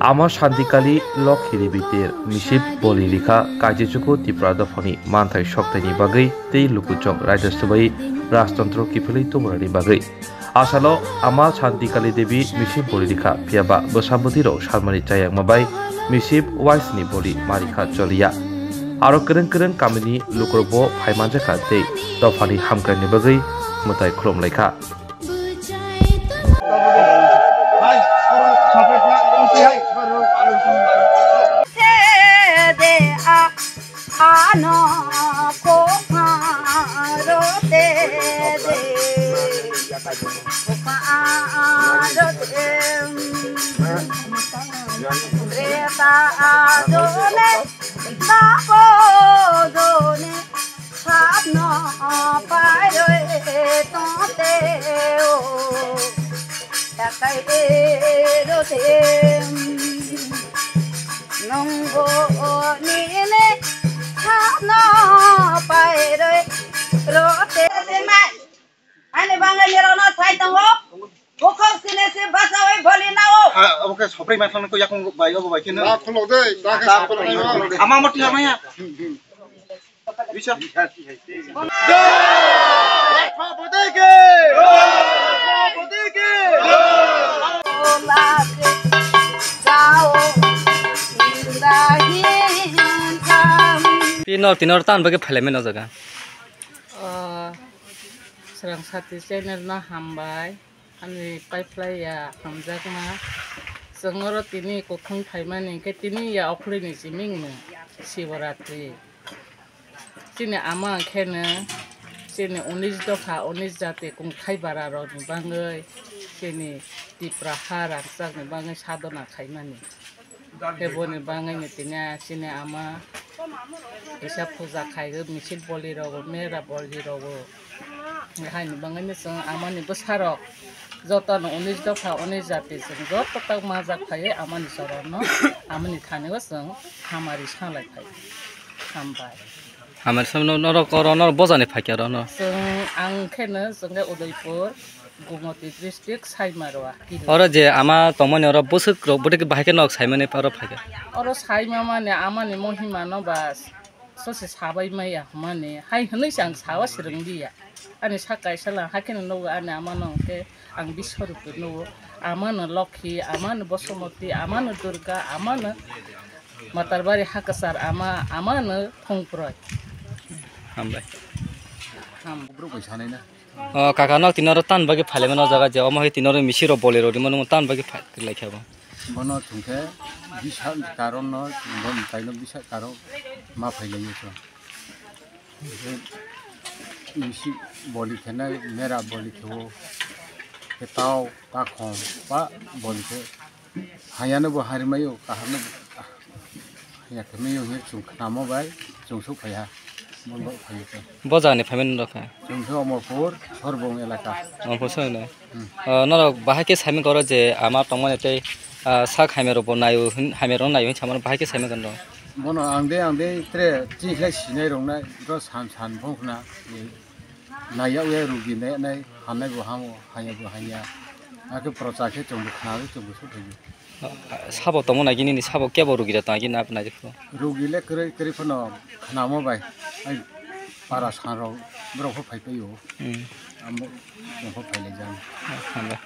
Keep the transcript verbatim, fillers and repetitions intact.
Ama Shantikali Lokhi Devi ter Misip Boli Rikha Kaijechuku Tipra Dophani manthai soktaini bagwi tei lukuchok raida swbai rajtantro kiphilwi tubunani bagwi. Asalo Ama Shantikali Devi Misip Boli Rikha phiyaba bwsabwtwi rok salmani chayakma bai Misip waisni boli marikha choliya. Aro kwrwng kwrwng kamini lukurokbo phaimanjakha tei dophani hamkraini bagwi mwtai khulumlaikha. Hapno pairoi tonte o, takai ero tem. Nungbo nini hapno pairoi rote. Ani bangai nirano sai tongo. Bukhok sine se basawi boli nao. Ah, oke, sopri ma thang ko yakung bai, obo bai kena. Na khulok de, ta ke sapor nai. Ama mo tiya maya. Bisa. Tinor, tinor tan bagi phailai mano jaga. Oh, Srang Sati channel no hambai. Ani paiphlai ya hamjakma. Chwng oro tini kwkhwrang phaimani hinkhe tini ya okhorni siming no Shivaratri. Chini ama khe no chini unis dopha, unis jati kungthai bara rok ni bagwi chini Tipra ha rangchak ni bagwi sadona khaimani. Khe boni bagwi no tini chini ama kisa puja khaio, misil boli rogo, mera boli rogo. Haini bagwi no chwng amani bwsarok jotono unis dopha, unis jati chwng joto tak majak phaiwi amani chorono, amani thani o chwng hamari salai phai. Hambai. Hamari sam no, norok oro, norok bojani phaikya oro no. Chwng ang khe no chwng khe Udaipur. Gumoti district, Saimarwa. Oro je ama tongmani oro bwswk rok bwtwi bahai khe nok saimani oro phaikha. Oro saima mani amani mohima no ba sosi sabai maya hwnmani hai hwnwi se ang sawa swrwng liya. Ani sak kaisa lang hai kheno nugo ani ama no hwnkhe ang Biswarupi nugo. Ama no Lokhi, ama no Bosomoti, ama no Durga, ama no Matarbari Hakasar, ama, ama no Thongproi. Hambai. Ham. Borok bai sanai na. O kaka, nok tini oro tan bagwi phailai mano o jaga je, omo hai tini oro misi rok boli rok rimo nung tan bagwi phai lai kha bo. Bono thungkhe bisa karon no, bon taino bisa karon ma phailai yo. Misi boli khenai, mera boli khewo, khe tao, takhong, ba boli khe. Hayano bo harimayo, kahamno bo haya khe mayo hwnwi chwng khnamo bai, chwng sok phaiha. Bo bo phaio khe. Bo jagani phaimani norok kha? Chwng khe Omorpur, Sorbong elaka. Omorpur Sorbong. Hmm. O, norok bahai khe saimani koro je ama tongmani tei, ah, sak hamya rokbo naio hwn, hamya rokno naio hwn samano bahai khe saimani koro. Bono ang de, ang de tre chini khlai sinai roknai, ro san san bongkhna. Naiya uya rugi nai nai, hamnai bo hamo, hanya bo hanya. Akhe procha khe chwng bo khna, chwng bo sok phaiyo. Sabo tongmo nai gini ni sabo kebo rugi rok tong gini nap nai jepho. Rugi le kwrwi kwrwi phano khnamo bai. Ai para san rok borok pho phai paio. Hmm. Amo chwng pho phai lai jang. Hambai.